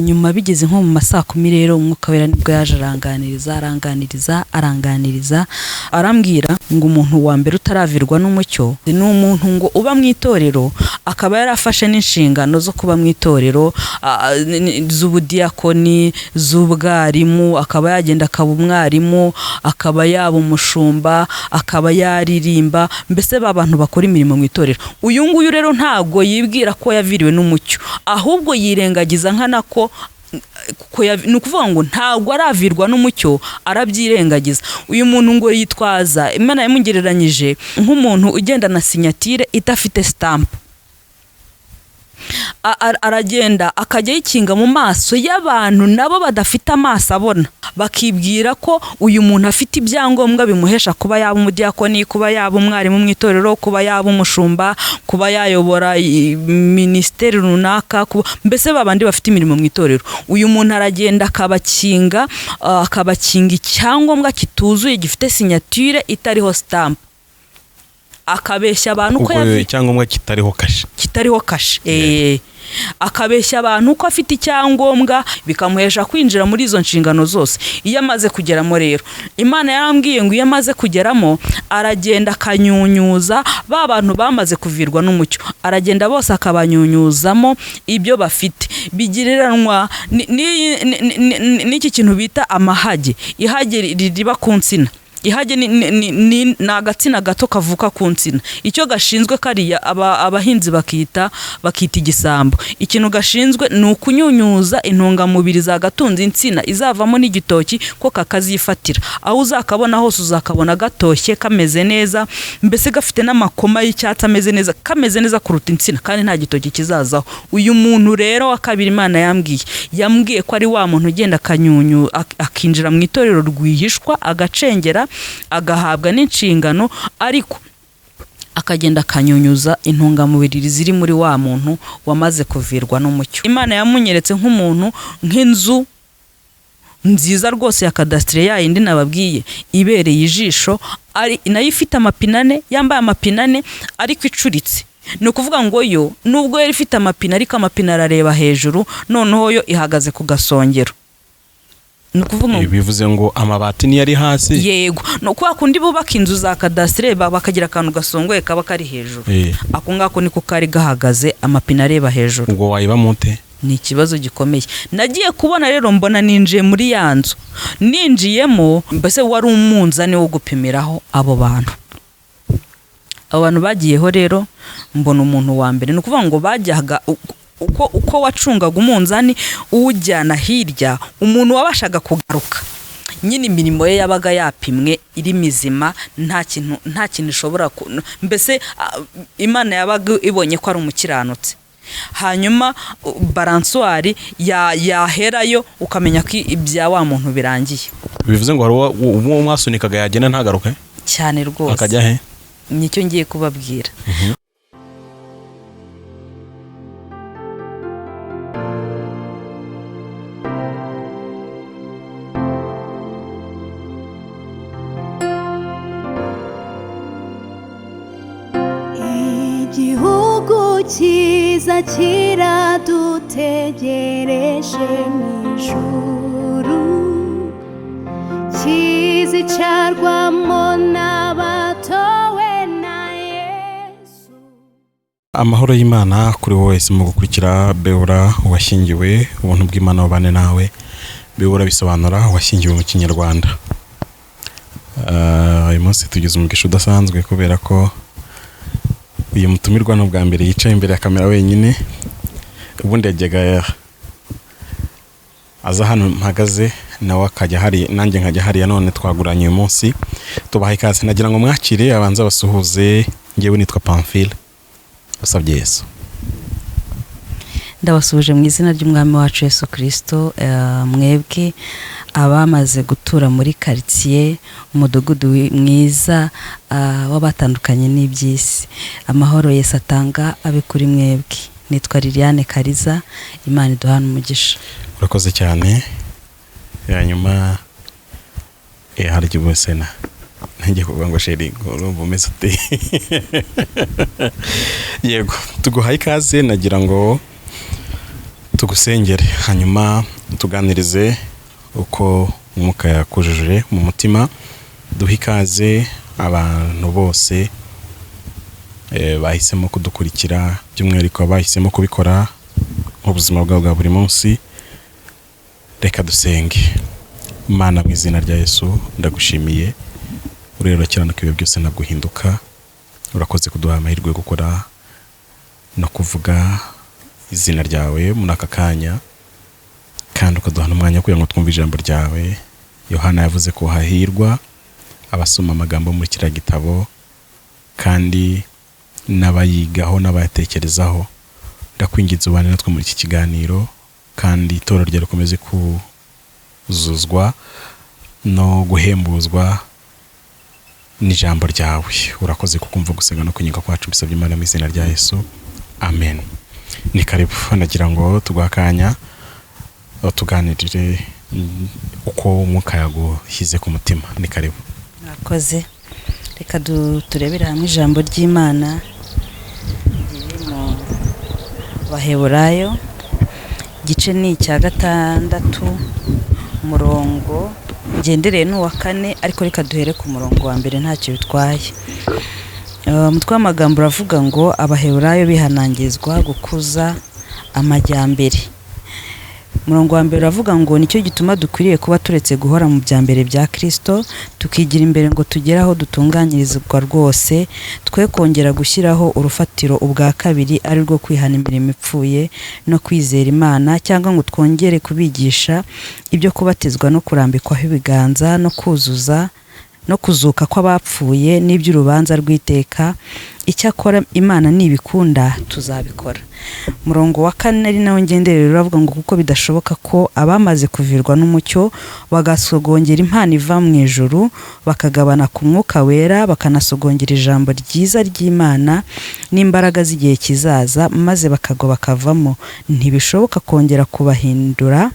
Nyuma bigeze nko mu ma 10:00 rero, Umwuka Wera nibwo yaje aranganiriza, aranganiriza, aranganiriza, arambwira ngo umuntu wa mbere utaravirwa n'umucyo ni umuntu ngo uba mu itorero, akaba yarafashe n'inshingano zo kuba mu itorero, z'ubudiyakoni, z'ubwarimu, akaba yagenda akaba umwarimu, akaba yaba umushumba, akaba yaririmba, mbese ba bantu bakora imirimo mu itorero. Uyu nguyu rero ntabwo yibwira ko yaviriwe n'umucyo, ahubwo yirengagiza nkana ko ni ukuvuga ngo ntabwo aravirwa n'umucyo, arabyirengagiza. Uyu muntu ngo yitwaza, Imana yamugereranyije nk'umuntu ugenda na sinyatire idafite sitampu. Aragenda akajya yikinga mu maso y'abantu nabo badafite amaso abona, bakibwira ko uyu muntu afite ibyangombwa bimuhesha kuba yaba umudiyakoni, kuba yaba umwarimu mu itorero, kuba yaba umushumba, kuba yayobora minisiteri runaka, mbese babandi bafite imirimo mu itorero. Uyu muntu aragenda akabakinga icyangombwa kituzuye gifite sinyatire itariho sitampu, akabeshya abantu ko Ubwo icyangombwa kitariho kashe. Kitariho kashe. Akabeshya abantu ko afite icyangombwa bikamuhesha kwinjira muri izo nshingano zose. Iyo amaze kugeramo rero, Imana yarambwiye ngo iyo amaze kugeramo aragenda akanyunyuza ba bantu bamaze kuvirwa n'umucyo, aragenda bose akabanyunyuzamo ibyo bafite. Bigereranywa n'iki kintu bita amahage. Ihage riba ku nsina. Ihage ni agatsina gato kavuka ku nsina. Icyo gashinzwe kariya abahinzi bakita igisambo. Ikintu gashinzwe ni ukunyunyuza intungamubiri zagatunze insina izavamo n'igitoki ko kakazifatira. Aho uzakabona hose uzakabona gatoshye kameze neza, mbese gafite n'amakoma y'icyatsi ameze neza, kameze neza kuruta insina, kandi nta gitoki kizazaho. Uyu muntu rero wa kabiri Imana yambwiye ko ari wa muntu ugenda akinjira mu itorero rwihishwa, agacengera, agahabwa n'inshingano, ariko akagenda akanyunyuza intungamubiri ziri muri wa muntu wamaze kuvirwa n'umucyo. Imana yamunyeretse nk'umuntu, nk'inzu nziza rwose ya kadasitire ya yindi nababwiye, ibereye ijisho, ari nayo ifite amapine ane, yambaye amapine ane ariko icuritse. Ni ukuvuga ngo yo nubwo yari ifite amapine ariko amapine arareba hejuru, noneho yo ihagaze ku gasongero. Ni ukuvuga ngo Bivuze ngo amabati niyo ari hasi. Yego, ni ukuvuga kundi bubaka inzu za kadasitire bakagira akantu gasongoye kaba kari hejuru. Ako ngako niko kari gahagaze, amapine areba hejuru. Ubwo wayibamo ute? Ni ikibazo gikomeye. Nagiye kubona rero mbona ninjiye muri ya nzu, ninjiyemo mbese wari umunzani wo gupimiraho abo bantu. Abo bantu bagiyeho rero mbona umuntu wa mbere, ni ukuvuga ngo bajyaga uko wacungaga umunzani uwujyana hirya, umuntu wabashaga kugaruka nyine imirimo ye yabaga yapimwe iri mizima, nta kintu ishobora mbese, Imana yabaga ibonye ko ari umukiranutsi. Hanyuma balansuwari yaherayo ukamenya ko ibya wa muntu birangiye. Bivuze ngo hari uwo mwasunikaga yagenda ntagaruke? Cyane rwose. Akajya he? Nicyo ngiye kubabwira. Igihugu cyiza kiradutegereje mu ijuru, kizicarwamo n'abatowe na Yesu. Amahoro y'Imana kuri wowe wese mu gukurikira Beura washyingiwe, ubuntu bw'Imana bubane nawe. Beura bisobanura washyingiwe mu Kinyarwanda. Uyu munsi tugize umugisha udasanzwe kubera ko uyu mutumirwa ni ubwa mbere yicaye imbere ya kamera wenyine. Ubundi yajyaga aza hano mpagaze nawe akajya hari, nanjye nkajya hariya, none twaguranye uyu munsi. Tubaha ikaze, nagira ngo mwakire abanze abasuhuze. Njyewe nitwa Pamphile usabye Yesu. Ndabasuhuje mu izina ry'Umwami wacu Yesu Kristo. Mwebwe abamaze gutura muri quartier, umudugudu mwiza, w'abatandukanye n'iby'isi, amahoro Yesu atanga abe kuri mwebwe. Nitwa Liliane Kariza, Imana iduhane umugisha. Urakoze cyane. Hanyuma hari igihe bose na ntangiye kuvuga ngo sheri urumva umeze ute? Yego, tuguhaye ikaze. Nagira ngo Tugusengere, hanyuma tuganirize uko Umwuka yakujuje mu mutima. Duhe ikaze abantu bose bahisemo kudukurikira, by'umwihariko bahisemo kubikora mu buzima bwabo bwa buri munsi. Reka dusenge. Imana, mu izina rya Yesu, ndagushimiye. Urera, urakiranuka, ibihe byose ntabwo uhinduka. Urakoze kuduha amahirwe yo gukora no kuvuga izina ryawe muri aka kanya, kandi ukaduha n'umwanya wo kugira ngo twumve ijambo ryawe. Yohana yavuze ko hahirwa abasoma amagambo muri kiriya gitabo, kandi n'abayigaho n'abayatekerezaho. Ndakwinginze, ubane natwe muri iki kiganiro, kandi itorero ryawe rikomeze kuzuzwa no guhembuzwa n'ijambo ryawe. Urakoze kukumva gusenga no kwinginga kwacu. Mbisabye Imana mu izina rya Yesu, amen. Ni karibu. Nagira ngo tuguhe akanya tuganirire uko Umwuka yagushyize ku mutima. Ni karibu. Mwakoze. Reka turebere hamwe ijambo ry'Imana riri mu Baheburayo, igice ni icya 6, umurongo ngendereye ni uwa 4, ariko reka duhere ku murongo wa 1, ntacyo bitwaye. Umutwe w'amagambo uravuga ngo: "Abaheburayo bihanangirizwa gukuza amajyambere." Umurongo wa 1 uravuga ngo: "Nicyo gituma dukwiriye kuba turetse guhora mu bya mbere bya Kristo, tukigira imbere ngo tugere aho dutunganyirizwa rwose, twe kongera gushyiraho urufatiro ubwa kabiri, ari rwo kwihana imirimo ipfuye no kwizera Imana, cyangwa ngo twongere kubigisha ibyo kubatizwa no kurambikwaho ibiganza no kuzuza no kuzuka kw'abapfuye n'iby'urubanza rw'iteka. Icyakora Imana nibikunda tuzabikora." Umurongo wa 4, ari nawo ngenderera, uravuga ngo: "Kuko bidashoboka ko abamaze kuvirwa n'umucyo, bagasogongera impano iva mu ijuru, bakagabana ku Mwuka Wera, bakanasogongera ijambo ryiza ry'Imana n'imbaraga z'igihe kizaza, maze bakagwa bakavamo, ntibishoboka kongera kubahindura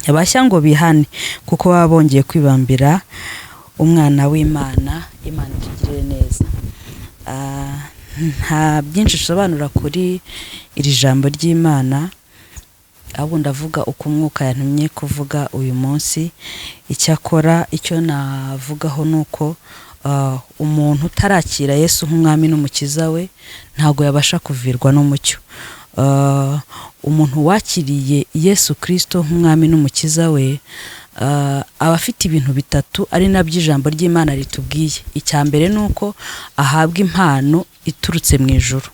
bashya ngo bihane, kuko baba bongeye kwibambira Umwana w'Imana." Imana itugirire neza. Nta byinshi bisobanura kuri iri jambo ry'Imana, ahubwo ndavuga uko Umwuka yantumye kuvuga uyu munsi. Icyakora icyo navugaho ni uko umuntu utarakira Yesu nk'Umwami n'Umukiza we ntabwo yabasha kuvirwa n'umucyo. Umuntu wakiriye Yesu Kirisito nk'Umwami n'Umukiza we aba afite ibintu bitatu, ari nabyo ijambo ry'Imana ritubwiye. Icya mbere ni uko ahabwa impano iturutse mu ijuru.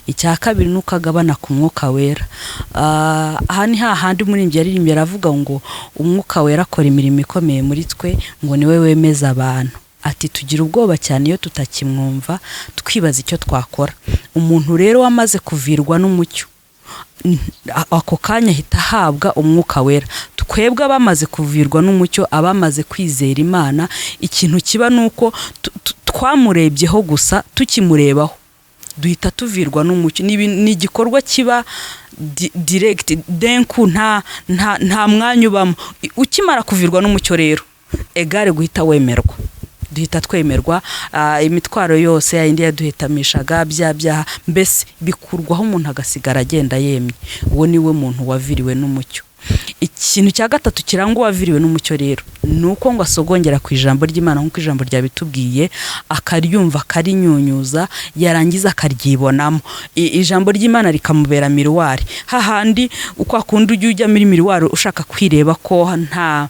Icya kabiri ni uko agabana ku Mwuka Wera. Aha ni hahandi umuririmbyi yaririmbye aravuga ngo Umwuka Wera akora imirimo ikomeye muri twe, ngo niwe wemeza abantu. Ati: "Tugira ubwoba cyane iyo tutakimwumva, twibaza icyo twakora." Umuntu rero wamaze kuvirwa n'umucyo, ako kanya ahita ahabwa Umwuka Wera. Twebwe abamaze kuvirwa n'umucyo, abamaze kwizera Imana, ikintu kiba ni uko twamurebyeho gusa, tukimurebaho duhita tuvirwa n'umucyo. Ni igikorwa kiba direct denku, nta mwanya ubamo. Ukimara kuvirwa n'umucyo rero, egare guhita wemerwa, duhita twemerwa. Imitwaro yose yayindi yaduhetamishaga, bya byaha mbese bikurwaho, umuntu agasigara agenda yemye. Uwo ni we muntu waviriwe n'umucyo. Ikintu cya gatatu kiranga uwaviriwe n'umucyo rero ni uko ngo asogongera ku ijambo ry'Imana, nk'uko ijambo ryabitubwiye, akaryumva, akarinyunyuza, yarangiza akaryibonamo. Ijambo ry'Imana rikamubera miroir, hahandi uko akunda ujya muri miroir ushaka kwireba ko nta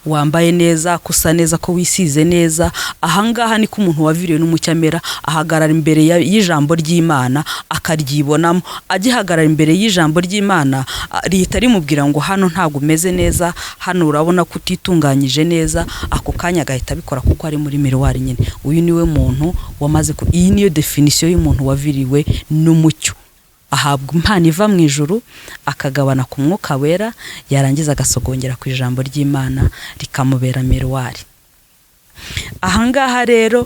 wambaye neza, ko usa neza, ko wisize neza. Ahangaha niko umuntu waviriwe n'umucyo amera: ahagarara imbere y'ijambo ry'Imana akaryibonamo. Agihagarara imbere y'ijambo ry'Imana, rihita rimubwira ngo: "Hano ntabwo umeze neza, hano urabona ko utitunganyije neza." Ako kanya agahita abikora kuko ari muri miroir nyine. Uyu niwe muntu wamaze iyi niyo définition y'umuntu waviriwe n'umucyo: ahabwa impano iva mu ijuru, akagabana ku Mwuka Wera, yarangiza agasogongera ku ijambo ry'Imana rikamubera miroir. Ahangaha rero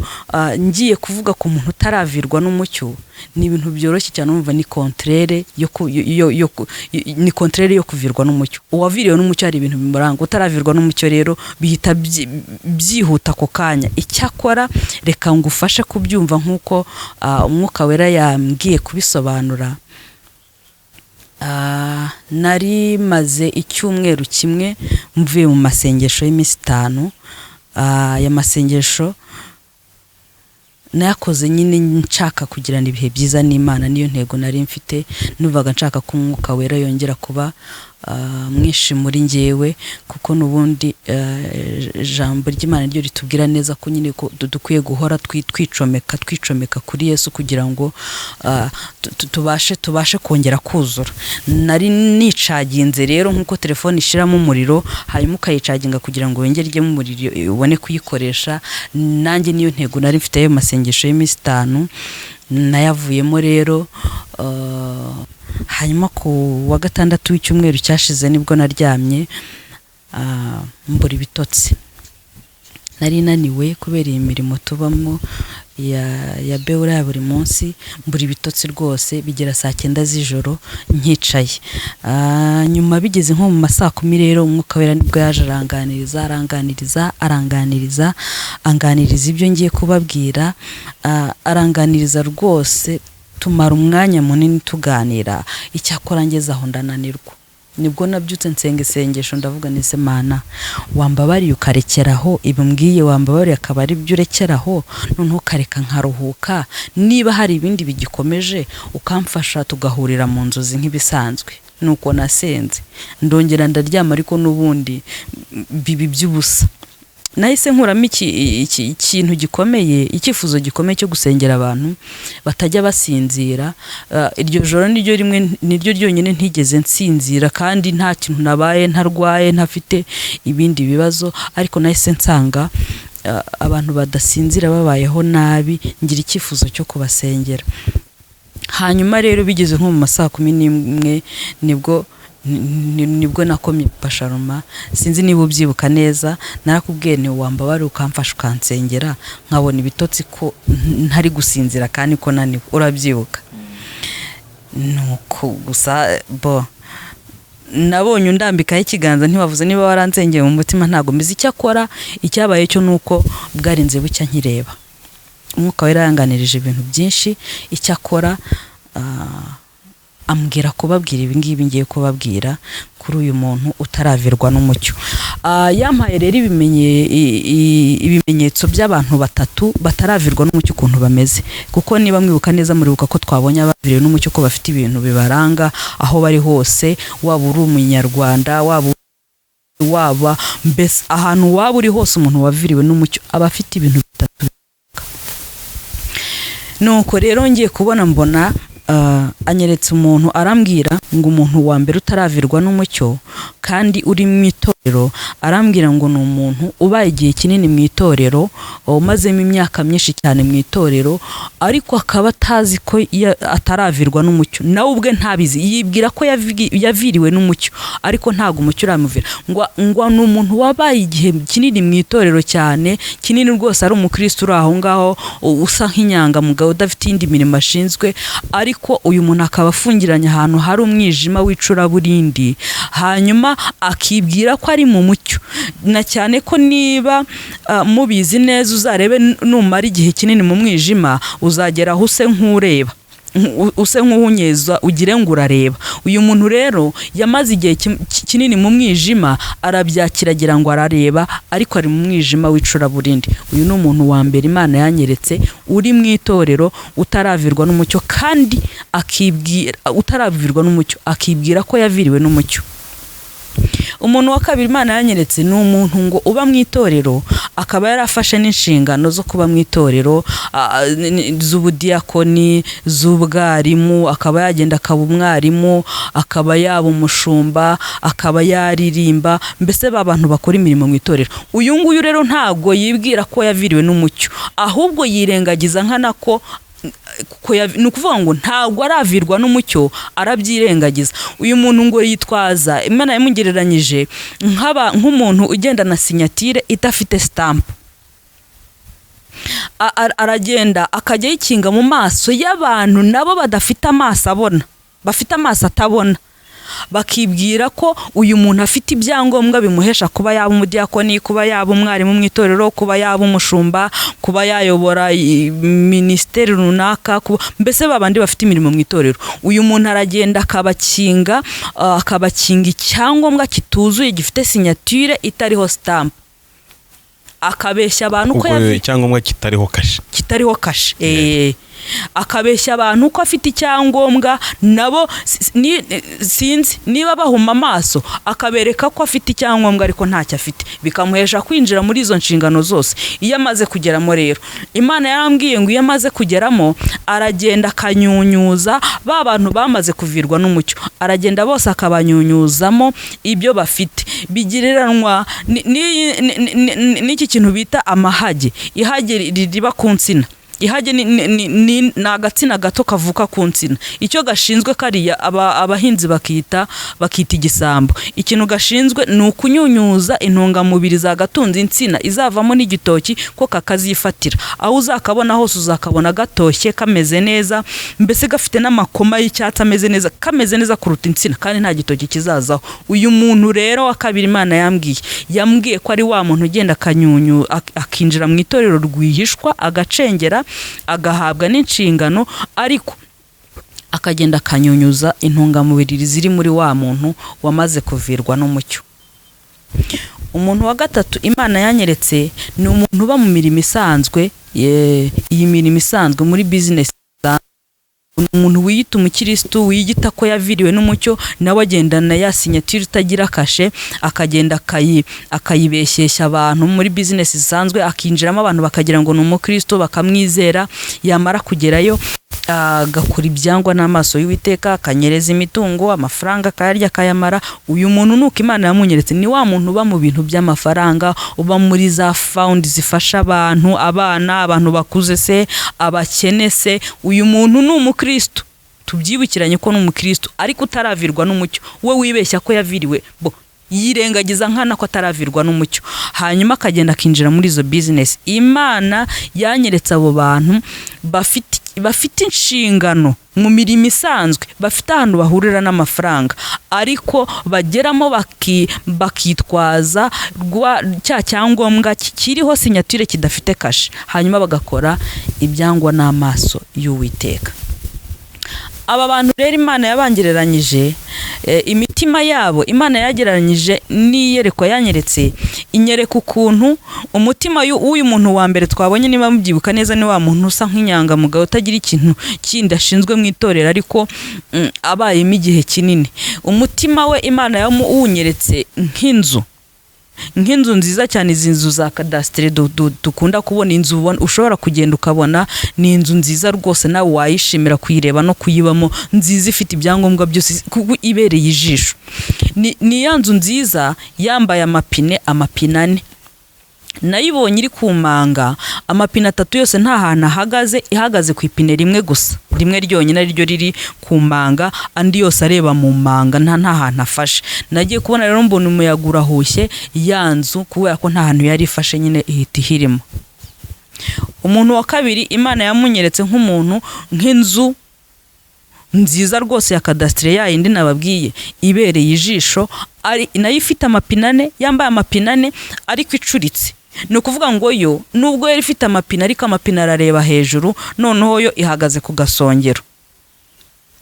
ngiye kuvuga ku muntu utaravirwa n'umucyo. Ni ibintu byoroshye cyane, umva, ni contraire yo ku- yo- yo ku- ni contraire yo kuvirwa n'umucyo. Uwaviriwe n'umucyo hari ibintu bimuranga, utaravirwa n'umucyo rero bihita byihuta ako kanya. Icyakora reka ngufashe kubyumva nk'uko Umwuka Wera yambwiye kubisobanura. Nari maze icyumweru kimwe mvuye mu masengesho y'iminsi 5. Aya masengesho nayakoze nyine nshaka kugirana ibihe byiza n'Imana, niyo ntego nari mfite. Numvaga nshaka ko Umwuka Wera yongera kuba mwinshi muri njyewe, kuko n'ubundi ijambo ry'Imana ryo ritubwira neza ko nyine ko dukwiye guhora twicomeka kuri Yesu kugira ngo tubashe kongera kuzura. Nari nicaginze rero nk'uko telefone ishiramo umuriro, hanyuma ukayicaginga kugira ngo wongere ijyemo umuriro ubone kuyikoresha. Nanjye niyo ntego nari mfite ayo masengesho y'iminsi 5 nayavuyemo rero. Hanyuma ku wa gatandatu w'icyumweru cyashize nibwo naryamye, mbura ibitotsi. Nari naniwe kubera iyi mirimo tubamo ya Beura ya buri munsi, mbura ibitotsi rwose bigera saa 9 z'ijoro nkicaye. Nyuma bigeze nko mu masaa 10 rero Umwuka Wera nibwo yaje aranganiriza, aranganiriza, aranganiriza, anganiriza ibyo ngiye kubabwira, aranganiriza rwose, tumara umwanya munini tuganira. Icyakora ngeze aho ndananirwa, nibwo nabyutse nsenga isengesho ndavuga nti ese Mana wambabariye ukarekeraho ibi mbwiye, wambabariye akaba ari byo urekeraho, noneho ukareka nkaruhuka, niba hari ibindi bigikomeje ukamfasha tugahurira mu nzozi nk'ibisanzwe. Nuko nasenze ndongera ndaryama, ariko n'ubundi bibi by'ubusa. Nahise nkuramo ikintu gikomeye, icyifuzo gikomeye cyo gusengera abantu batajya basinzira. Iryo joro niryo rimwe, niryo ryonyine ntigeze nsinzira, kandi nta kintu nabaye, ntarwaye, ntafite ibindi bibazo, ariko nahise nsanga abantu badasinzira babayeho nabi, ngira icyifuzo cyo kubasengera. Hanyuma rero bigeze nko mu masaa 11 nibwo nakomye Pasharoma, sinzi niba ubyibuka neza, narakubwiye nti wambabare ukamfasha ukansengera nkabona ibitotsi ko ntari gusinzira kandi ko naniwe, urabyibuka? Nuko gusa bo nabonye undambikaho ikiganza, ntibavuze niba waransengeye mu mutima, ntabwo mbizi. Icyakora icyabaye cyo nuko bwarinze bucya nkireba. Umwuka Wera yanganirije ibintu byinshi, icyakora ambwira kubabwira ibi ngibi ngiye kubabwira kuri uyu muntu utaravirwa n'umucyo. Yampaye rero ibimenyetso by'abantu batatu bataravirwa n'umucyo ukuntu bameze, kuko niba mwibuka neza muribuka ko twabonye abaviriwe n'umucyo ko bafite ibintu bibaranga aho bari hose, waba uri umunyarwanda, waba mbese ahantu waba uri hose, umuntu waviriwe n'umucyo aba afite ibintu bitatu. Nuko rero ngiye kubona mbona anyeretse umuntu, arambwira ngo umuntu wa mbere utaravirwa n'umucyo kandi uri mu itorero, arambwira ngo ni umuntu ubaye igihe kinini mu itorero, umazemo imyaka myinshi cyane mu itorero, ariko akaba atazi ko ataravirwa n'umucyo, nawe ubwe ntabizi, yibwira ko yaviriwe n'umucyo, ariko ntabwo umucyo uramuvira. Ngo ni umuntu wabaye igihe kinini mu itorero cyane kinini rwose, ari umukristo uri aho ngaho usa nk'inyangamugayo udafite iyindi mirimo ashinzwe, ariko uyu muntu akaba afungiranye ahantu hari umwijima w'icuraburindi, hanyuma akibwira ko ari mu mucyo. Na cyane ko niba mubizi neza, uzarebe numara igihe kinini mu mwijima uzagera aho use nk'ureba, use nk'uhunyeza, ugire ngo urareba. Uyu muntu rero yamaze igihe kinini mu mwijima, arabyakira agira ngo arareba, ariko ari mu mwijima w'icuraburindi. Uyu ni umuntu wa mbere Imana yanyeretse uri mu itorero utaravirwa n'umucyo, kandi akibwira utaravirwa n'umucyo akibwira ko yaviriwe n'umucyo. Umuntu wa kabiri Imana yanyeretse ni umuntu ngo uba mu itorero akaba yarafashe n'inshingano zo kuba mu itorero, z'ubudiyakoni, z'ubwarimu, akaba yagenda akaba umwarimu, akaba yaba umushumba, akaba yaririmba, mbese ba bantu bakora imirimo mu itorero. Uyu nguyu rero ntabwo yibwira ko yaviriwe n'umucyo, ahubwo yirengagiza nkana ko ni ukuvuga ngo ntabwo aravirwa n'umucyo, arabyirengagiza. Uyu muntu ngo yitwaza, Imana yamugereranyije nk'umuntu ugenda na sinyatire idafite sitampu. Aragenda akajya yikinga mu maso y'abantu nabo badafite amaso abona, bafite amaso atabona. Bakibwira ko uyu muntu afite ibyangombwa bimuhesha kuba yaba umudiyakoni, kuba yaba umwarimu mu itorero, kuba yaba umushumba, kuba yayobora minisiteri runaka, mbese babandi bafite imirimo mu itorero. Uyu muntu aragenda akabakinga icyangombwa kituzuye, gifite signature itariho stamp, akabeshya abantu ko Ubwo icyangombwa kitariho kashe. Kitariho kashe. Akabeshya abantu ko afite icyangombwa, nabo sinzi niba bahuma amaso, akabereka ko afite icyangombwa ariko ntacyo afite, bikamuhesha kwinjira muri izo nshingano zose. Iyo amaze kugeramo rero, Imana yarambwiye ngo iyo amaze kugeramo aragenda akanyunyuza ba bantu bamaze kuvirwa n'umucyo, aragenda bose akabanyunyuzamo ibyo bafite. Bigereranywa n'iki kintu bita amahage, ihage riba ku nsina. Ihage ni agatsina gato kavuka ku nsina. Icyo gashinzwe kariya abahinzi bakita igisambo. Ikintu gashinzwe ni ukunyunyuza intungamubiri zagatunze insina, izavamo n'igitoki, ko kakazifatira. Aho uzakabona hose uzakabona gatoshye, kameze neza, mbese gafite n'amakoma y'icyatsi ameze neza, kameze neza kuruta insina, kandi nta gitoki kizazaho. Uyu muntu rero wa kabiri, Imana yambwiye ko ari wa muntu ugenda akinjira mu itorero rwihishwa, agacengera, agahabwa n'inshingano, ariko akagenda akanyunyuza intungamubiri ziri muri wa muntu wamaze kuvirwa n'umucyo. Umuntu wa gatatu Imana yanyeretse ni umuntu uba mu mirimo isanzwe, iyi mirimo isanzwe muri bizinesi, umuntu wiyita umukirisitu, wiyita ko yaviriwe n'umucyo, nawe agendana ya signature itagira kashe, akagenda akayibeshyeshya abantu muri bizinesi zisanzwe, akinjiramo abantu bakagira ngo ni umukristo, bakamwizera. Yamara kugerayo agakora ibyangwa n'amaso y'Uwiteka, akanyereza imitungo, amafaranga akayarya akayamara. Uyu muntu nuko Imana yamunyeretse, ni wa muntu uba mu bintu by'amafaranga, uba muri za fund zifasha abantu, abana, abantu bakuze se, abakene se. Uyu muntu ni umukristo, tubyibukiranye ko ni umukristo ariko utaravirwa n'umucyo. We wibeshya ko yaviriwe, bo yirengagiza nkana ko ataravirwa n'umucyo, hanyuma akagenda akinjira muri izo bizinesi. Imana yanyeretse abo bantu bafite inshingano mu mirimo isanzwe, bafite ahantu bahurira n'amafaranga, ariko bageramo bakitwaza cya cyangombwa kiriho signature kidafite kashe, hanyuma bagakora ibyangwa n'amaso y'Uwiteka. Aba bantu rero Imana yabangereranyije, imitima yabo Imana yagereranyije n'iyerekwa yanyeretse, inyereka ukuntu umutima w'uyu muntu wa mbere twabonye, niba mubyibuka neza, ni wa muntu usa nk'inyangamugayo, utagira ikintu kindi ashinzwe mu itorero, ariko abayemo igihe kinini. Umutima we Imana yawunyeretse nk'inzu nziza cyane, izi nzu za kadasitere dukunda kubona, inzu ushobora kugenda ukabona ni inzu nziza rwose, nawe wayishimira kuyireba no kuyibamo, nziza, ifite ibyangombwa byose, kuko ibereye ijisho. Ni ya nzu nziza yambaye amapine ane. Nayibonye iri ku manga, amapine atatu yose nta hantu ahagaze, ihagaze ku ipine rimwe gusa, rimwe ryonyine ariryo riri ku manga, andi yose areba mu manga, nta hantu afashe. Nagiye kubona rero mbona umuyaga urahushye, ya nzu kubera ko nta hantu yari ifashe nyine ihita ihirima. Umuntu wa kabiri Imana yamunyeretse nk'umuntu, nk'inzu nziza rwose ya kadasitire, ya yindi nababwiye ibereye ijisho, ari nayo ifite amapine ane, yambaye amapine ane ariko icuritse. Ni ukuvuga ngo yo nubwo yari ifite amapine, ariko amapine arareba hejuru, noneho yo ihagaze ku gasongero.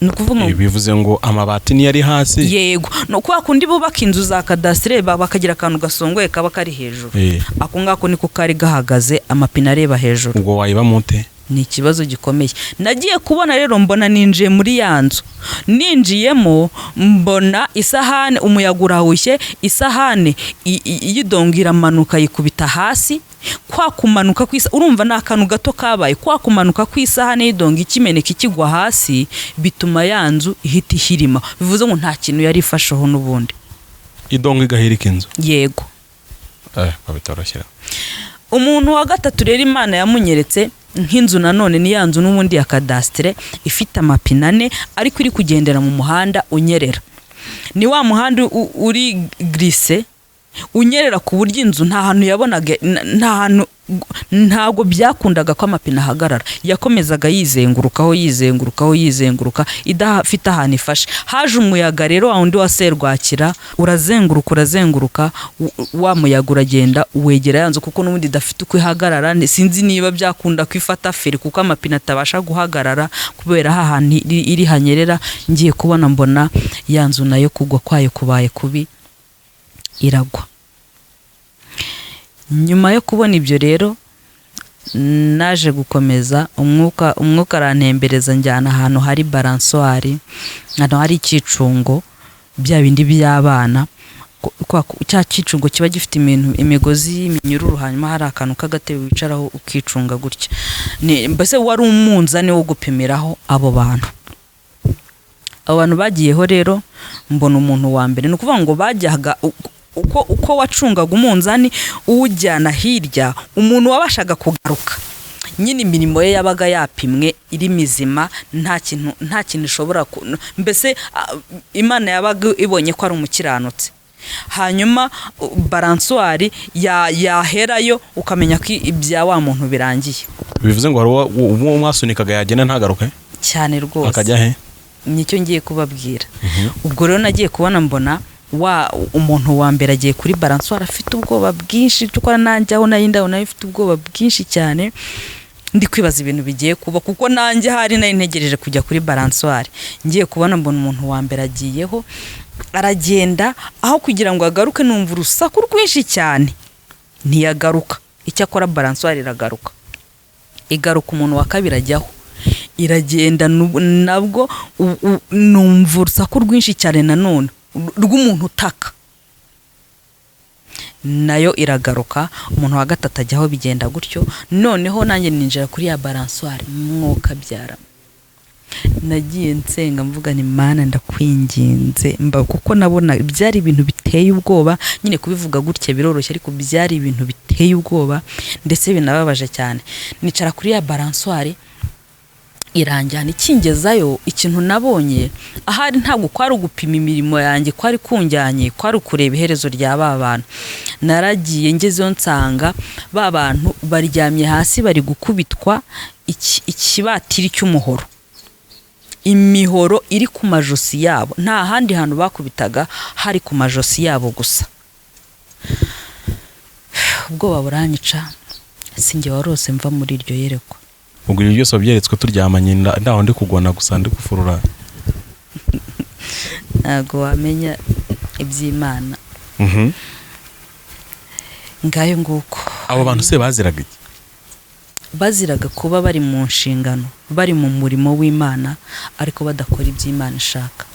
Ni ukuvuga ngo Bivuze ngo amabati niyo ari hasi? Yego, ni kwa kundi bubaka inzu za kadasitire, bakagira akantu gasongoye kaba kari hejuru. Ako ngako niko kari gahagaze, amapine areba hejuru. Ubwo wayibamo ute? Ni ikibazo gikomeye. Nagiye kubona rero mbona ninjiye muri ya nzu, ninjiyemo mbona isahani, umuyaga urahushye, isahani y'idongo iramanuka yikubita hasi. Kwa kumanuka kw'isa, urumva ni akantu gato kabaye, kwa kumanuka kw'isahani y'idongo ikimeneka ikigwa hasi bituma ya nzu ihita ihirima. Bivuze ngo nta kintu yari ifasheho n'ubundi. Idongo igahirika inzu? Yego. Ko bitoroshye. Umuntu wa gatatu rero Imana yamunyeretse nk'inzu nanone, ni ya nzu n'ubundi ya kadasitire ifite amapine ane, ariko iri kugendera mu muhanda unyerera. Ni wa muhanda uri glisse. Unyerera ku buryo inzu nta hantu yabonaga, nta hantu, ntabwo byakundaga ko amapine ahagarara, yakomezaga yizengurukaho, yizengurukaho, yizenguruka, idafite ahantu ifashe. Haje umuyaga rero, wa wundi wa serwakira, urazenguruka, urazenguruka, wa muyaga uragenda wegera ya nzu, kuko n'ubundi idafite uko ihagarara. Sinzi niba byakunda ko ifata feri, kuko amapine atabasha guhagarara kubera hantu iri hanyerera. Ngiye kubona mbona ya nzu nayo kugwa kwayo kubaye kubi, iragwa. Nyuma yo kubona ibyo rero, naje gukomeza umwuka arantembereza, njyana ahantu hari balançoire, ahantu hari icyicungo, bya bindi by'abana, cya cyicungo kiba gifite imigozi y'iminyururu, hanyuma hari akantu k'agatebe wicaraho ukicunga gutya. Mbese wari umunzani wo gupimiraho abo bantu. Abo bantu bagiyeho rero, mbona umuntu wa mbere, ni ukuvuga ngo bajyaga uko wacungaga umunzani uwujyana hirya, umuntu wabashaga kugaruka nyine imirimo ye yabaga yapimwe iri mizima, nta kintu ishobora mbese Imana yabaga ibonye ko ari umukiranutsi. Hanyuma balançoire yaherayo, ukamenya ko ibya wa muntu birangiye. Bivuze ngo hari uwo mwasunikaga yagenda ntagaruke? Cyane rwose. Akajya he? Nicyo ngiye kubabwira. Ubwo rero nagiye kubona mbona wa umuntu wa mbere agiye kuri balançoire afite ubwoba bwinshi, cyokora nanjye aho nari ndabona afite ubwoba bwinshi cyane, ndi kwibaza ibintu bigiye kuba, kuko nanjye hari nari ntegereje kujya kuri balançoire. Ngiye kubona mbona umuntu wa mbere agiyeho, aragenda, aho kugira ngo agaruke numva urusaku rwinshi cyane, ntiyagaruka. Icyakora balançoire iragaruka, igaruka, umuntu wa kabiri ajyaho, iragenda, nabwo numva urusaku rwinshi cyane nanone rw'umuntu utaka, nayo iragaruka. Umuntu wa gatatu ajyaho, bigenda gutyo. Noneho nanjye ninjira kuri ya balançoire. Mwuka byara nagiye nsenga mvuga ni Mana ndakwinginze mba, kuko nabona byari ibintu biteye ubwoba. Nyine kubivuga gutya biroroshye, ariko byari ibintu biteye ubwoba ndetse binababaje cyane. Nicara kuri ya balançoire, iranjyana, ikingezayo ikintu nabonye ahari ntabwo kwari ugupima imirimo yanjye kwari kunjyanye, kwari ukureba iherezo rya ba bantu. Naragiye ngezeyo nsanga ba bantu baryamye hasi, bari gukubitwa ikibatiri cy'umuhoro, imihoro iri ku majosi yabo. Nta handi hantu bakubitaga, hari ku majosi yabo gusa. Ubwoba buranyica, sinjye warose mva muri iryo yerekwa. Ubwo ibyo byose wabyeretswe turyamanye, ndaho ndi kugona gusa, ndi gufurura? Ntabwo wamenya iby'Imana. Ngayo nguko. Abo bantu se baziraga iki? Baziraga kuba bari mu nshingano, bari mu murimo w'Imana, ariko badakora iby'Imana ishaka.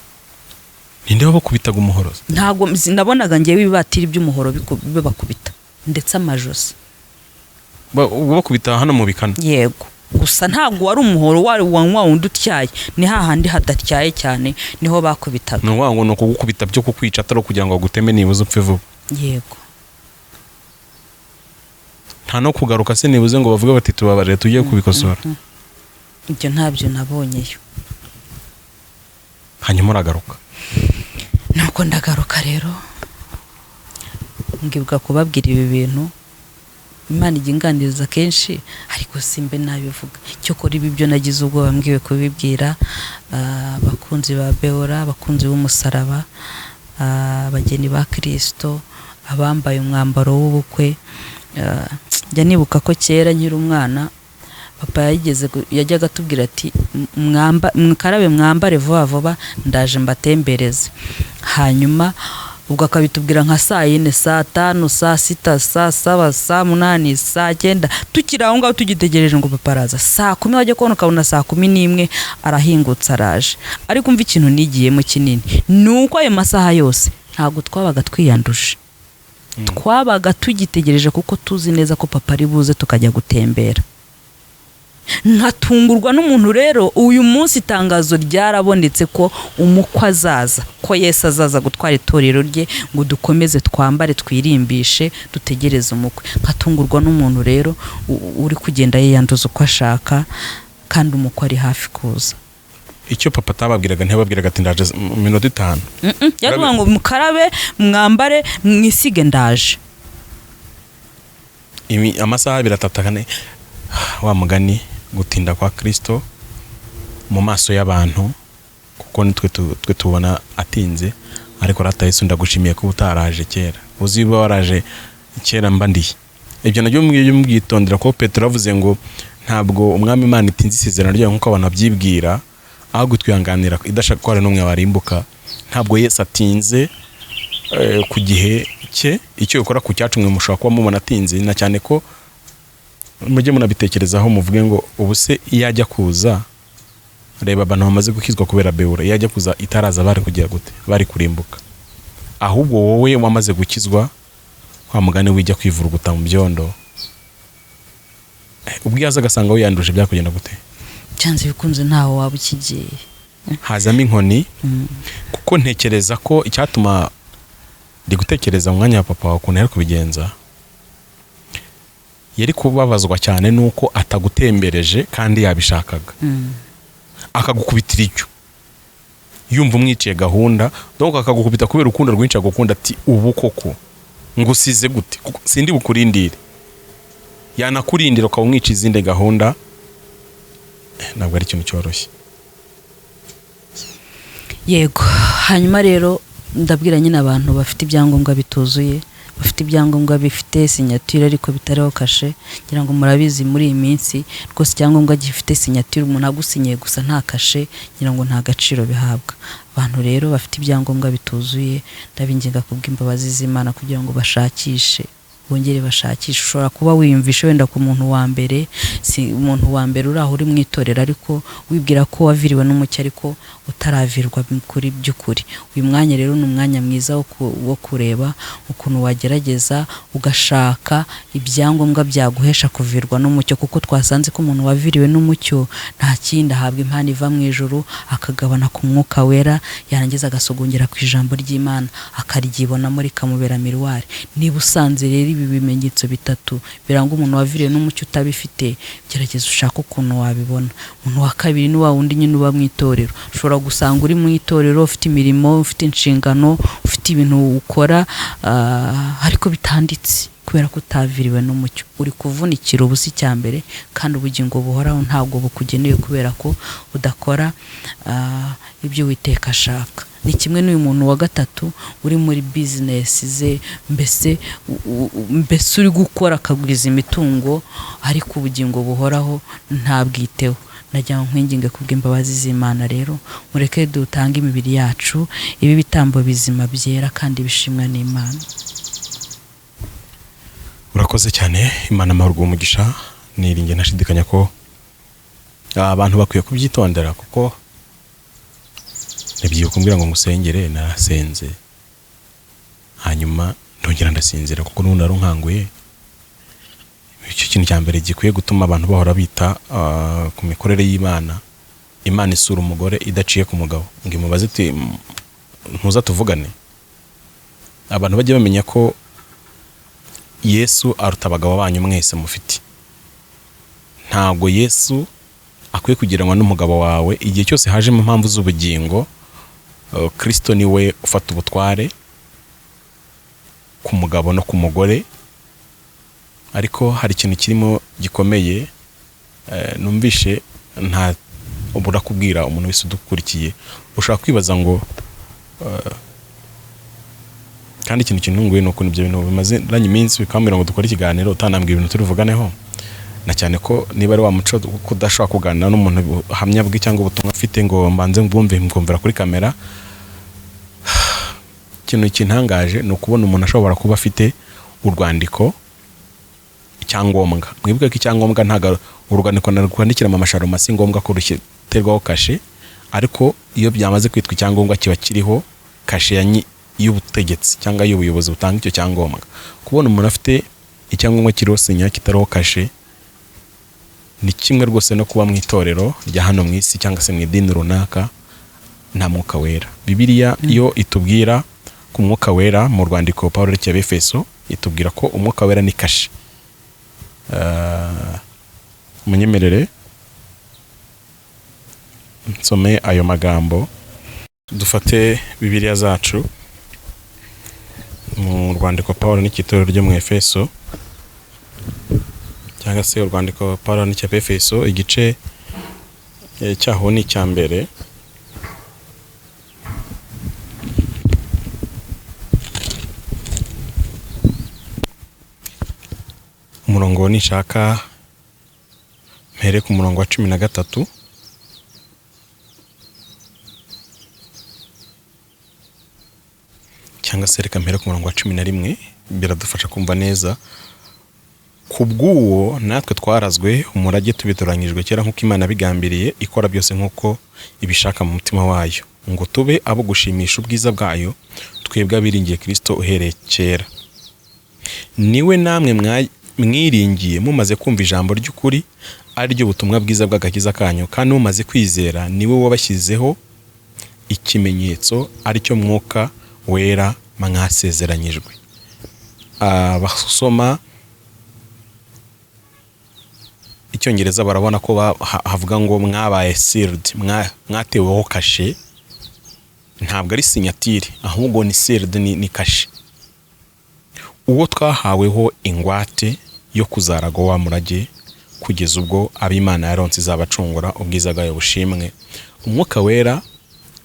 Ninde wabakubitaga umuhoro? Ntabwo nabonaga ngewe ibibatiri by'umuhoro bibakubita ndetse amajosi. Bakubita hano mu bikanu? Yego, gusa ntabwo wari umuhoro wari wa wundi utyaye, ni hahandi hadatyaye cyane niho bakubitaga. Ni ukuvuga ngo ni ukugukubita byo kukwica, atari ukugira ngo baguteme nibuze upfe vuba? Yego. Nta no kugaruka se nibuze ngo bavuge bati tubabarire, tugiye kubikosora? Ibyo ntabyo nabonyeyo. Hanyuma uragaruka? Nuko ndagaruka rero, mbwirwa kubabwira ibi bintu. Imana ijya inganiriza kenshi, ariko simbe nabivuga. Cyokora ibi byo nagize ubwoba mbwiwe kubibwira abakunzi ba Beora, abakunzi b'umusaraba, abageni ba Kirisito, abambaye umwambaro w'ubukwe. Njya nibuka ko kera nkiri umwana, papa yajyaga atubwira ati mukarabe mwambare vuba vuba, ndaje mbatembereze. Hanyuma ubwo akabitubwira nka saa 4, saa 5, saa 6, saa 7, saa 8, saa 9, tukiri aho ngaho tugitegereje ngo papa araza. Saa 10 wajya kubona ukabona saa 11 arahingutse araje. Ariko umva ikintu nigiyemo kinini ni uko ayo masaha yose ntabwo twabaga twiyanduje, twabaga tugitegereje kuko tuzi neza ko papa ari buze tukajya gutembera. Nkatungurwa n'umuntu rero, uyu munsi itangazo ryarabonetse ko umukwe azaza, ko Yesu azaza gutwara itorero rye, ngo dukomeze twambare twirimbishe dutegereze umukwe. Nkatungurwa n'umuntu rero uri kugenda yiyanduza uko ashaka, kandi umukwe ari hafi kuza. Icyo papa atababwiraga, ntiyababwiraga ati: "Ndaje mu minota 5." Yaravuga ngo: "Mukarabe, mwambare, mwisige, ndaje." Amasaha 2, 3, 4. Wa mugani, gutinda kwa Kristo mu maso y'abantu, kuko nitwe twe tubona atinze. Ariko rata Yesu, ndagushimiye kuba utaraje kera. Uzi uba waraje kera mba ndiye? Ibyo nabyo mujye mubyitondera, kuko Petero yavuze ngo ntabwo Umwami Imana itinze isezerano ryayo nk'uko abantu babyibwira, ahubwo twihanganira idashaka ko hari n'umwe warimbuka. Ntabwo Yesu atinze ku gihe cye. Icyo ukora ku cyacu, mwe mushobora kuba mubona atinze, na cyane ko mujye munabitekerezaho, muvuge ngo: "Ubu se iyo ajya kuza?" Reba abantu bamaze gukizwa kubera Bewura. Iyo ajya kuza itaraza, bari kugira gute? Bari kurimbuka. Ahubwo wowe wamaze gukizwa, wa mugani, wijya kwivuruguta mu byondo. Ubwo iyo aza agasanga wiyanduje, byakugenda gute? Cyanze bikunze ntaho waba ukigiye. Hazamo inkoni, kuko ntekereza ko icyatuma ndi gutekereza mu mwanya wa papa wawe ukuntu yari kubigenza, yari kubabazwa cyane nuko atagutembereje kandi yabishakaga, akagukubitira icyo yumva umwiciye gahunda. Donc akagukubita kubera urukundo rwinshi agukunda, ati: "Ubu koko ngusize gute? Kuko sindi bukurindire." Yanakurindira ukaba umwica izindi gahunda. Ntabwo ari ikintu cyoroshye. Yego. Hanyuma rero ndabwira nyine abantu bafite ibyangombwa bituzuye, bafite ibyangombwa bifite signature ariko bitariho kashe. Ngira ngo murabizi, muri iyi minsi rwose icyangombwa gifite signature, umuntu agusinyiye gusa nta kashe, ngira ngo nta gaciro bihabwa. Abantu rero bafite ibyangombwa bituzuye, ndabinginga kubw'imbabazi z'Imana kugira ngo bashakishe, bongere bashakishe. Ushobora kuba wiyumvisha wenda ku muntu wa mbere, si umuntu wa mbere uri aho uri mu itorero, ariko wibwira ko waviriwe n'umucyo ariko utaravirwa kuri by'ukuri. Uyu mwanya rero ni umwanya mwiza wo kureba ukuntu wagerageza ugashaka ibyangombwa byaguhesha kuvirwa n'umucyo, kuko twasanze ko umuntu waviriwe n'umucyo nta kindi ahabwa, impano iva mu ijuru, akagabana ku Mwuka Wera, yarangiza agasogongera ku ijambo ry'Imana, akaryibonamo rikamubera miroir. Niba usanze rero ibi bimenyetso bitatu biranga umuntu waviriwe n'umucyo utabifite, gerageza ushake ukuntu wabibona. Umuntu wa kabiri ni wa wundi nyine uba mu itorero. Ushobora gusanga uri mu itorero, ufite imirimo, ufite inshingano, ufite ibintu ukora, ariko bitanditse kubera ko utaviriwe n'umucyo. Uri kuvunikira ubusa icya mbere, kandi ubugingo buhoraho ntabwo bukugenewe kubera ko udakora ibyo Uwiteka ashaka. Ni kimwe n'uyu muntu wa gatatu uri muri bizinesi ze, mbese mbese uri gukora akagwiza imitungo, ariko ubugingo buhoraho ntabwiteho. Nagira ngo nkwinginge kubw'imbabazi z'Imana rero, mureke dutange imibiri yacu ibi bitambo bizima, byera kandi bishimwa n'Imana. Urakoze cyane. Imana amahoro, umugisha. Niringiye ntashidikanya ko abantu bakwiye kubyitondera, kuko nibyibuka kumbwira ngo ngusengere, narasenze, hanyuma ndongera ndasinzira, kuko n'ubundi wari unkanguye. Icyo kintu cya mbere gikwiye gutuma abantu bahora bita ku mikorere y'Imana. Imana isura umugore idaciye ku mugabo ngo imubaze iti: "Ntuza tuvugane." Abantu bajye bamenya ko Yesu aruta abagabo banyu mwese mufite. Ntabwo Yesu akwiye kugiranwa n'umugabo wawe. Igihe cyose hajemo impamvu z'ubugingo, Kristo niwe ufata ubutware ku mugabo no ku mugore. Ariko hari ikintu kirimo gikomeye, numvishe nta ubura kubwira umuntu wese udukurikiye. Ushobora kwibaza ngo kandi ikintu kintunguye ni ukuntu ibyo bintu bimaze iminsi bikambwira ngo dukore ikiganiro utanambwira ibintu turivuganeho, na cyane ko niba ari wa muco ko udashobora kuganira n'umuntu ubuhamya bwe cyangwa ubutumwa afite ngo mbanze mbwumve mbwumvira kuri kamera. Ikintu kintangaje ni ukubona umuntu ashobora kuba afite urwandiko, icyangombwa. Mwibuke ko icyangombwa ntabwo urwandiko rwandikira mama Sharoma, si ngombwa ko ruterwaho kashe, ariko iyo byamaze kwitwa icyangombwa kiba kiriho kashe y'ubutegetsi cyangwa y'ubuyobozi butanga icyo cyangombwa. Kubona umuntu afite icyangombwa kiriho sinya kitariho kashe ni kimwe rwose no kuba mu itorero rya hano mu isi cyangwa se mu idini runaka nta Mwuka Wera. Bibiliya iyo itubwira ku Mwuka Wera mu rwandiko Paul yandikiye Abefeso, itubwira ko Umwuka Wera ni kashe. Munyemerere Nsome ayo magambo. Dufate Bibiliya zacu mu rwandiko Paul n'ikitorero ryo mu Efeso, cyangwa se urwandiko Paul n'Icy'Efeso, igice cyaho ni icya mbere. Umurongo nishaka mpere ku murongo wa 13. Cyangwa se reka mpere ku murongo wa 11, biradufasha kumva neza. Kubw'uwo natwe twarazwe umurage tubitoranyijwe kera nk'uko Imana bigambiriye, ikora byose nk'uko ibishaka mu mutima wayo, ngo tube abo gushimisha ubwiza bwayo, twebwe abiringiye Kristo uhereye kera. Niwe namwe mwiringiye mumaze kumva ijambo ry'ukuri, ari ryo butumwa bwiza bw'agakiza kanyu, kandi mumaze kwizera niwe wabashyizeho ikimenyetso, ari cyo Mwuka Wera mwasezeranyijwe. Abasoma Icyongereza barabona ko havuga ngo mwabaye sealed, mwateweho kashe. Ntabwo ari sinyatire, ahubwo ni sealed, ni kashe. Uwo twahaweho ingwate yo kuzaragwa wa murage, kugeza ubwo ab'Imana yaronse izabacungura, ubwiza bwayo bushimwe. Umwuka Wera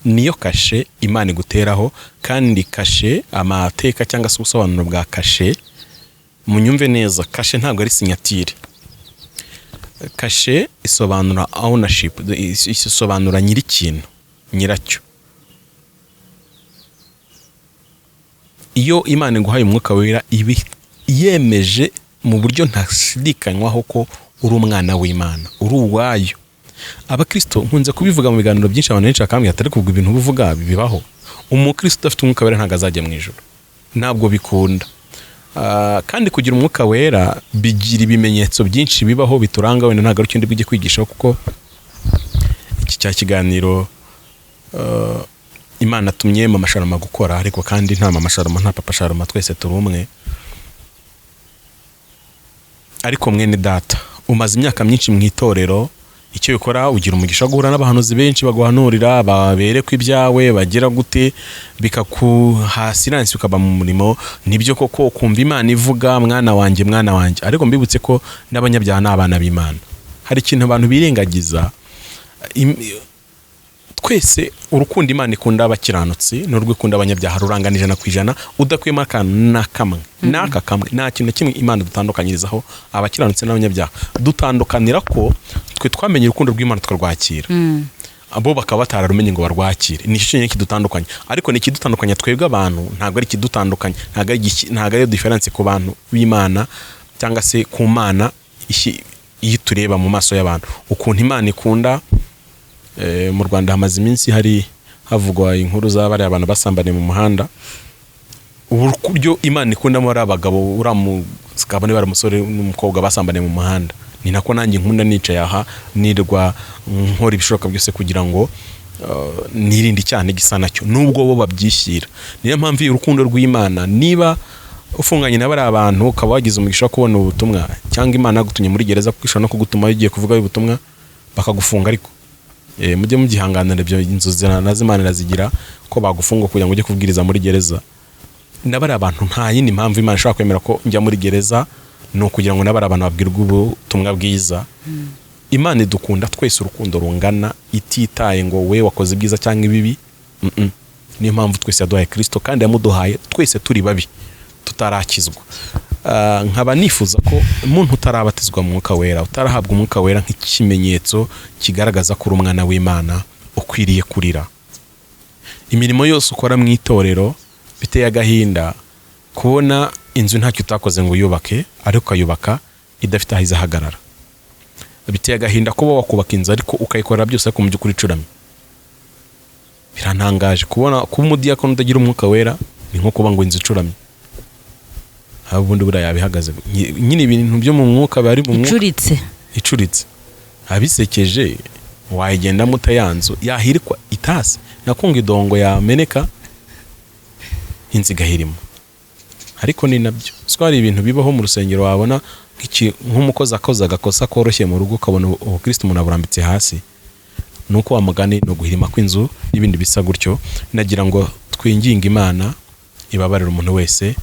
niyo kashe Imana iguteraho, kandi kashe, amateka cyangwa se ubusobanuro bwa kashe, munyumve neza, kashe ntabwo ari sinyatire. Kashe isobanura ownership, isobanura nyir'ikintu, nyiracyo. Iyo Imana iguhaye Umwuka Wera, iba yemeje mu buryo ntashidikanywaho ko uri umwana w'Imana, uri uwayo. Abakristo, nkunze kubivuga mu biganiro byinshi, abantu benshi bakambwira ati ariko ubwo ibintu uvuga bibaho. Umukristo udafite Umwuka Wera ntabwo azajya mu ijuru, ntabwo bikunda. Kandi kugira Umwuka Wera bigira ibimenyetso byinshi bibaho bituranga. Wenda ntabwo ari ikindi bujye kwigishaho, kuko iki cya kiganiro Imana atumye Mama Sharoma gukora, ariko kandi nta Mama Sharoma, nta Papa Sharoma, twese turi umwe. Ariko mwene data, umaze imyaka myinshi mu itorero, icyo bikora ugira umugisha wo guhura n'abahanuzi benshi baguhanurira, baberekwa ibyawe, bagira gute, bikakuha silence ukaba mu murimo. Nibyo koko ukumva Imana ivuga mwana wanjye, mwana wanjye. Ariko mbibutse ko n'abanyabyaha ni abana b'Imana. Hari ikintu abantu birengagiza, twese urukundo Imana ikunda abakiranutsi n'urwo ikunda abanyabyaha rurangana 100%, udakuyemo akantu na kamwe, n'aka kamwe. Nta kintu na kimwe Imana dutandukanyirizaho abakiranutsi n'abanyabyaha. Dutandukanira ko twe twamenye urukundo rw'Imana tukarwakira, abo bakaba batararumenye ngo barwakire. Ni cyo kidutandukanya. Ariko ni ikidutandukanya twebwe abantu, ntabwo ari ikidutandukanya, ntabwo ari difference ku bantu b'Imana cyangwa se ku Mana iyo tureba mu maso y'abantu ukuntu Imana ikunda. Mu Rwanda hamaze iminsi hari havugwa inkuru z'abariya abantu basambaniye mu muhanda. Uburyo Imana ikundamo ari abagabo, uriya mugabo niba ari umusore n'umukobwa basambaniye mu muhanda, ni nako nanjye nkunda nicaye aha nirwa nkora ibishoboka byose kugira ngo nirinde icyaha n'igisa nacyo, nubwo bo babyishyira. Niyo mpamvu urukundo rw'Imana, niba ufunganye na bariya abantu ukaba wagize umugisha wo kubona ubutumwa, cyangwa Imana yagutumye muri gereza kuko ishobora no kugutuma ugiye kuvuga ubutumwa bakagufunga, ariko mujye mubyihanganira, ibyo inzu nazo Imana irazigira ko bagufunga kugira ngo ujye kubwiriza muri gereza. Na bariya abantu nta yindi mpamvu Imana ishobora kwemera ko njya muri gereza, ni ukugira ngo n'abari abantu babwirwe ubutumwa bwiza. Imana idukunda twese urukundo rungana, ititaye ngo we wakoze ibyiza cyangwa ibibi. Niyo mpamvu twese yaduhaye Kristo, kandi yamuduhaye twese turi babi tutarakizwa. Nkaba nifuza ko umuntu utarabatizwa mu Mwuka Wera, utarahabwa Umwuka Wera nk'ikimenyetso kigaragaza ko uri umwana w'Imana, ukwiriye kurira. Imirimo yose ukora mu itorero, biteye agahinda kubona inzu ntacyo utakoze ngo uyubake, ariko ukayubaka idafite aho izahagarara. Biteye agahinda kuba wakubaka inzu ariko ukayikorera byose, ariko mu by'ukuri icuramye. Birantangaje kubona kuba umudiyakoni utagira Umwuka Wera ni nko kuba ngo inzu icuramye. Aho ubundi buriya yabihagaze nyine, ibintu byo mu mwuka biba ari mu mwuka. Icuritse. Icuritse abisekeje, wayigendamo utayanzu yahirikwa itasi nakunga idongo yameneka inzu igahirima. Ariko ni nabyo siko hari ibintu bibaho mu rusengero, wabona nk'umukozi akoze agakosa koroshye mu rugo, ukabona ubukristo umuntu aburambitse hasi. Ni uko wa mugani ni uguhirima kw'inzu n'ibindi bisa gutyo. Nagira ngo twinginge Imana ibabarire umuntu wese,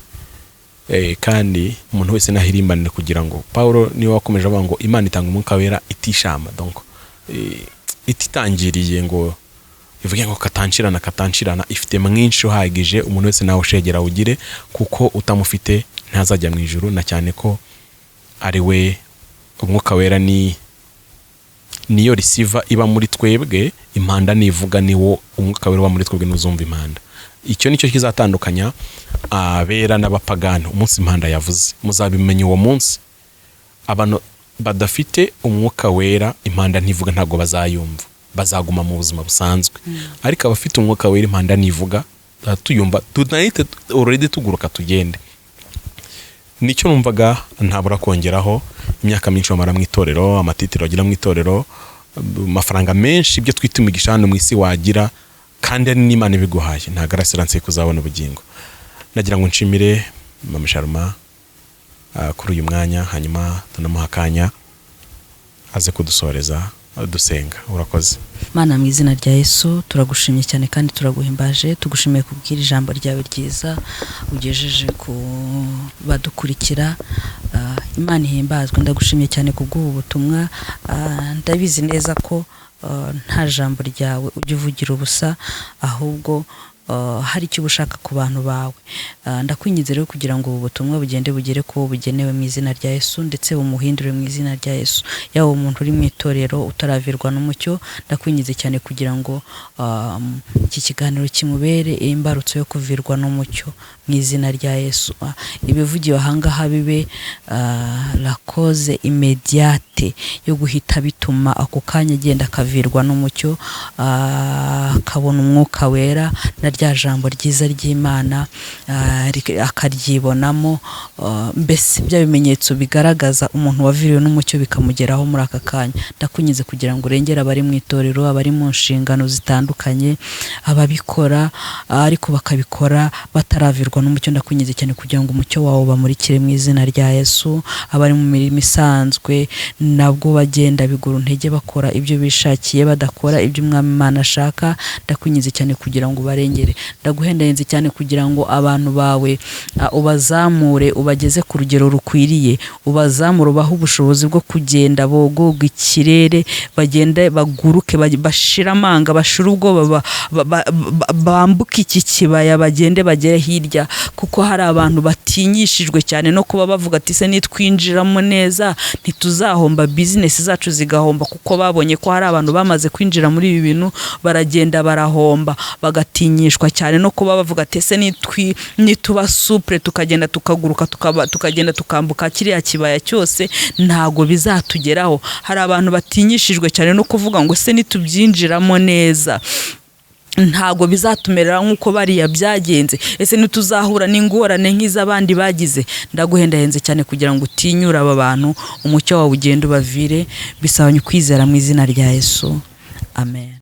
kandi umuntu wese nahirimbanire, kugira ngo Paulo niwe wakomeje avuga ngo Imana itanga umwuka wera itishama, donc ititangiriye ngo ivuge ngo katanshirana katanshirana, ifite mwinshi uhagije. Umuntu wese nawe ushegera awugire, kuko utamufite ntazajya mu ijuru, na cyane ko ari we umwuka wera ni niyo receiver iba muri twebwe. Impanda nivuga, niwo umwuka wera uba muri twebwe ntuzumva impanda. Icyo nicyo kizatandukanya abera n'abapagani. Umunsi impanda yavuze muzabimenya uwo munsi. Abantu badafite umwuka wera, impanda ntivuga, ntabwo bazayumva, bazaguma mu buzima busanzwe. Ariko abafite umwuka wera, impanda nivuga tuyumva, tunahite already tuguruka tugende. Nicyo numvaga ntabura kongeraho. Imyaka myinshi bamara mu itorero, amatitiro bagira mu itorero, amafaranga menshi, ibyo twita imigisha hano mu isi wagira, kandi ari n'Imana ibiguhaye, ntabwo ari assurance yo kuzabona ubugingo. Nagira ngo nshimire Mama Sharma kuri uyu mwanya, hanyuma tunamuha akanya aze kudusoreza dusenga. Urakoze. Mana, mu izina rya Yesu, turagushimye cyane kandi turaguhimbaje. Tugushimiye kubwira ijambo ryawe ryiza ugejeje ku badukurikira. Imana ihimbazwe. Ndagushimye cyane kubw'ubu butumwa. Ndabizi neza ko nta jambo ryawe ujya uvugira ubusa, ahubwo hari icyo uba ushaka ku bantu bawe. Ndakwinginze rero kugira ngo ubu butumwa bugende bugere ku wo bugenewe mu izina rya Yesu, ndetse bumuhindure mu izina rya Yesu. Yaba umuntu uri mu itorero utaravirwa n'umucyo, ndakwinginze cyane kugira ngo iki kiganiro kimubere imbarutso yo kuvirwa n'umucyo mu izina rya Yesu. Ibivugiwe ahangaha bibe la cause immédiate yo guhita bituma ako kanya agenda akavirwa n'umucyo, akabona umwuka wera na rya jambo ryiza ry'Imana, akaryibonamo, mbese bya bimenyetso bigaragaza umuntu waviriwe n'umucyo bikamugeraho muri aka kanya. Ndakwinginze kugira ngo urengere abari mu itorero, abari mu nshingano zitandukanye, ababikora ariko bakabikora bataravirwa n'umucyo. Ndakwinginze cyane kugira ngo umucyo wawe bamurikire mu izina rya Yesu. Abari mu mirimo isanzwe nabwo bagenda bigura intege, bakora ibyo bishakiye, badakora ibyo umwami Imana ashaka, ndakwinginze cyane kugira ngo ubarengere. Ndaguhendahenze cyane kugira ngo abantu bawe ubazamure, ubageze ku rugero rukwiriye, ubazamure, ubahe ubushobozi bwo kugenda bogoga ikirere, bagende baguruke, bashire amanga, bashire ubwoba, bambuke iki kibaya, bagende bagere hirya, kuko hari abantu batinyishijwe cyane no kuba bavuga ati: "Se nitwinjiramo neza ntituzahomba, bizinesi zacu zigahomba?" Kuko babonye ko hari abantu bamaze kwinjira muri ibi bintu baragenda barahomba, bagatinyishwa cyane no kuba bavuga ati: "Ese nituba souple tukagenda tukaguruka, tukagenda tukambuka kiriya kibaya cyose, ntago bizatugeraho?" Hari abantu batinyishijwe cyane no kuvuga ngo: "Se nitubyinjiramo neza ntabwo bizatumerera nk'uko bariya byagenze? Ese ntituzahura n'ingorane nk'iz'abandi bagize?" Ndaguhendahenze cyane kugira ngo utinyure aba bantu, umucyo wawe ugende ubavire. Bisabanye ukwizera mu izina rya Yesu, amen.